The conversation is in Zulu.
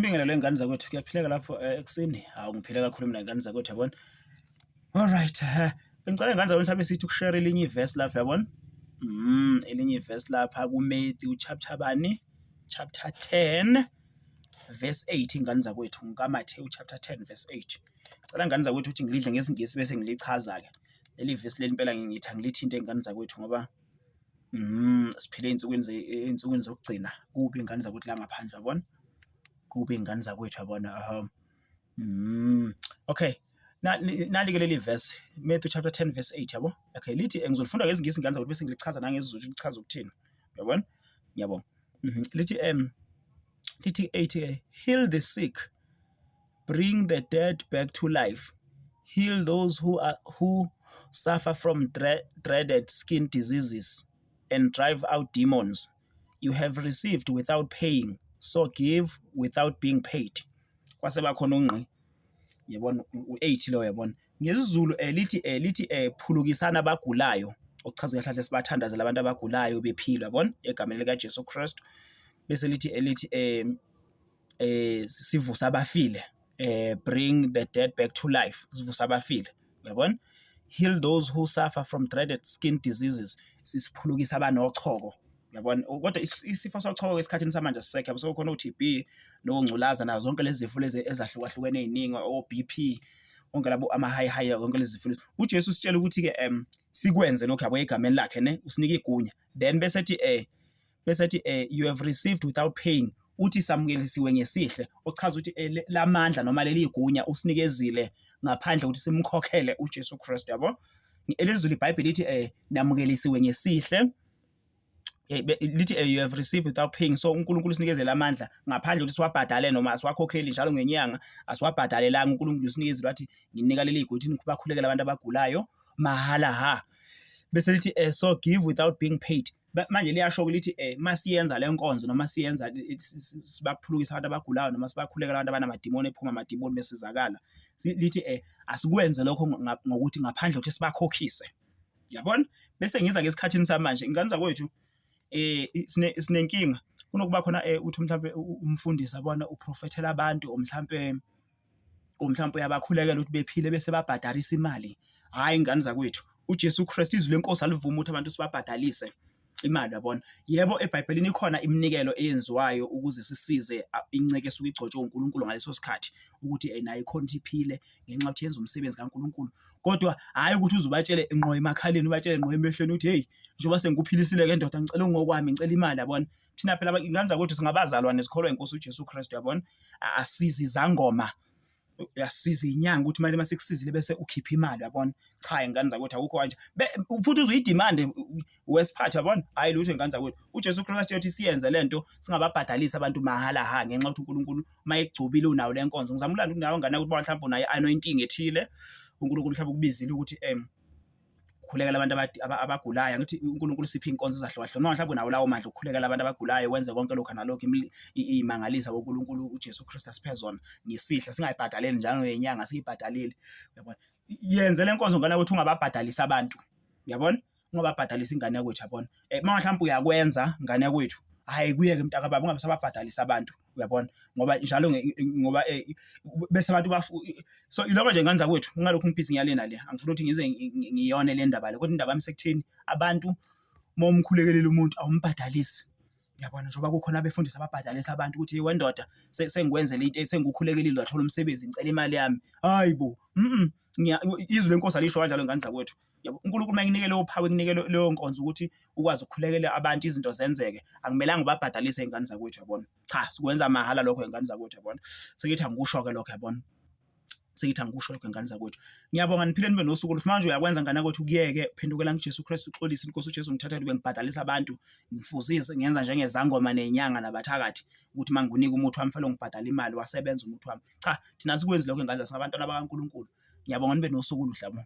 Ngibingelele ingane zakwethu kuyaphileka lapho eh, ekuseni. Hawu ngiphile kakhulu mina ingane zakwethu yabona. All right, eh, bengicela ingane zakwethu mhlawumbe sithi ukushare elinye ivesi lapha yabona. Elinye ivesi lapha kuMatthew chapter bani? Chapter 10 verse 8 ingane zakwethu ngikaMathewu chapter 10 verse 8. Cela ingane zakwethu ukuthi ngilidle ngesiNgisi bese ngilichaza ke. Leli vesi leli impela ngithi angilithinte ingane zakwethu ngoba siphile ey'nsukwini ey'nsukwini zokugcina kubi iy'ngane zakwethu la ngaphandle uyabona, kubi iy'ngane zakwethu uyabona . Okay, nali-ke leli vesi, Matthew chapter 10 verse 8 yabo. Okay, lithi ngizolifunda ngesiNgisi iy'ngane zakwethu bese ngilichaza nangesiZulu ukuthi lichaza ukuthini, uyabona? Ngiyabonga. Lithi lithi 8 heal the sick, bring the dead back to life, heal those who are who suffer from dreaded skin diseases and drive out demons. You have received without paying, so give without being paid. Kwase bakhona ungqi. Yabona u-8 lo yabona. NgesiZulu lithi lithi phulukisana abagulayo. Okuchaza kahle kahle sibathandazela abantu abagulayo bephila yabona egameni lika Jesu Kristu. Bese lithi elithi sivusa abafile bring the dead back to life, sivusa abafile uyabona. Heal those who suffer from dreaded skin diseases, sisiphulukisa abanochoko uyabona. Kodwa isifo sochoko esikhathini samanje asisekho yabo, sekukhona o-T_B nongculaza nazo zonke lezi zifo lezi ezahlukahlukene ey'ningi o-B_P onke labo ama-high high zonke lezi zifo lezi. UJesu usitshela ukuthi-ke sikwenze lokhu yabo egameni lakhe ne, usinika igunya then bese ethi bese ethi you have received without paying, uthi samukelisiwe ngesihle, okuchaza ukuthi lamandla noma leli gunya usinikezile ngaphandle ukuthi simkhokhele uJesu Kristu yabo. Elizulu iBhayibheli lithi namukelisiwe ngesihle, lithi you have received without paying, so uNkulunkulu usinikezele amandla ngaphandle ukuthi siwabhadale noma asiwakhokheli njalo ngenyanga, asiwabhadalelanga. uNkulunkulu usinikezile wathi nginika leli gunya ukuthi bakhulekele abantu abagulayo mahhala ha. Bese lithi so give without being paid. Manje liyasho lithi masiyenza le nkonzo noma siyenza sibaphulukisa abantu abagulayo noma sibakhulekela abantu abanamadimoni ephuma amadimoni besizakala, lithi asikwenze lokho ngokuthi ngaphandle kokuthi sibakhokhise yabona. Bese ngiza ngesikhathini samanje ingane zakwethu sinenkinga kunokuba khona uthi mhlampe umfundisi yabona uprofethela abantu mhlampe mhlampe uyabakhulekela ukuthi bephile bese babhadarisa imali. Hhayi ingane zakwethu, uJesu Kristu izwi lenkosi alivumi ukuthi abantu sibabhadalise imali yabona. Yebo, eBhayibhelini ikhona iminikelo eyenziwayo ukuze sisize inceke esuke igcotshwe uNkulunkulu ngaleso sikhathi ukuthi nayo ikhona ukuthi iphile ngenxa yokuthi yenza umsebenzi kaNkulunkulu, kodwa hhayi ukuthi uze ubatshele ngqo emakhaleni ubatshele ngqo emehlweni ukuthi hheyi njengoba sengikuphilisile-ke ndoda ngicela okungokwami ngicela imali yabona. Thina phela ingane zakwethu singabazalwane sikholwa inkosi uJesu Kristu yabona, asizi izangoma uyasiza inyanga ukuthi manje masikusizile bese ukhipha imali yabona. Cha ingane zakwethu akukho kanje futhi uzuyidimande wesiphathu yabona. Hhayi lutho ingane zakwethu, uJesu Kristu uthi siyenze lento singababhadalisi abantu mahhala ha ngenxa yokuthi uNkulunkulu uma ekugcobile unayo le nkonzo. Ngizama ukulanda ukuthi nawe ngane ukuthi mhlawumbe unayo i-anointing ethile, uNkulunkulu mhlawumbe ukubizile ukuthi ukhulekela abantu abagulayo. Angithi uNkulunkulu usiphe iy'nkonzo ezahlukahlukene, noma mhlawumbe unawo lawo mandla okukhulekela abantu abagulayo wenze konke lokhu nalokhu iy'mangaliso uNkulunkulu uJesu Kristu asiphe zona ngesihle, singayibhadaleli njalo ngenyanga siyibhadalile uyabona. Yenze le nkonzo ngane yakwethu ungababhadalisi abantu uyabona, ungababhadalisi ingane yakwethu yabona. Uma mhlawumbe uyakwenza ngane yakwethu, hhayi kuyeke mntakababa ungabe usababhadalisa abantu uyabona, ngoba njalo ngoba bese abantu so iloko nje ngane zakwethu ngingalokhu ngibhizi ngiyale nale, angifuni ukuthi ngize ngiyone le ndaba le, kodwa indaba yami isekutheni abantu uma umkhulekelela umuntu awumbhadalisi uyabona. Njengoba kukhona abefundisi ababhadalisa abantu ukuthi wendoda sengikwenzele into sengikukhulekelile wathola umsebenzi ngicela imali yami. Hhayi bo, izwi lenkosi alisho kanjalo ngane zakwethu. Yabo, uNkulunkulu uma ekunike leyo power, ekunike leyo nkonzo ukuthi ukwazi ukukhulekela abantu izinto zenzeke, akumelanga ubabhadalise iy'ngane zakwethu yabona. Cha, sikwenza mahhala lokho iy'ngane zakwethu yabona. Sengithi angikusho-ke lokho yabona, sengithi angikusho lokho iy'ngane zakwethu. Ngiyabonga niphile nibe nosuku oluhle. Manje uyakwenza ngane yakwethu kuyeke, phendukela kuJesu Kristu uxolise inkosi uJesu ngithathele ube ngibhadalisa abantu, ngifuzise ngenza njengezangoma ney'nyanga nabathakathi ukuthi uma ngikunika umuthi wami fanele ungibhadale imali wasebenza umuthi wami. Cha, thina asikwenzi lokho iy'ngane singabantwana bakaNkulunkulu. Ngiyabonga nibe nosuku oluhle yabo.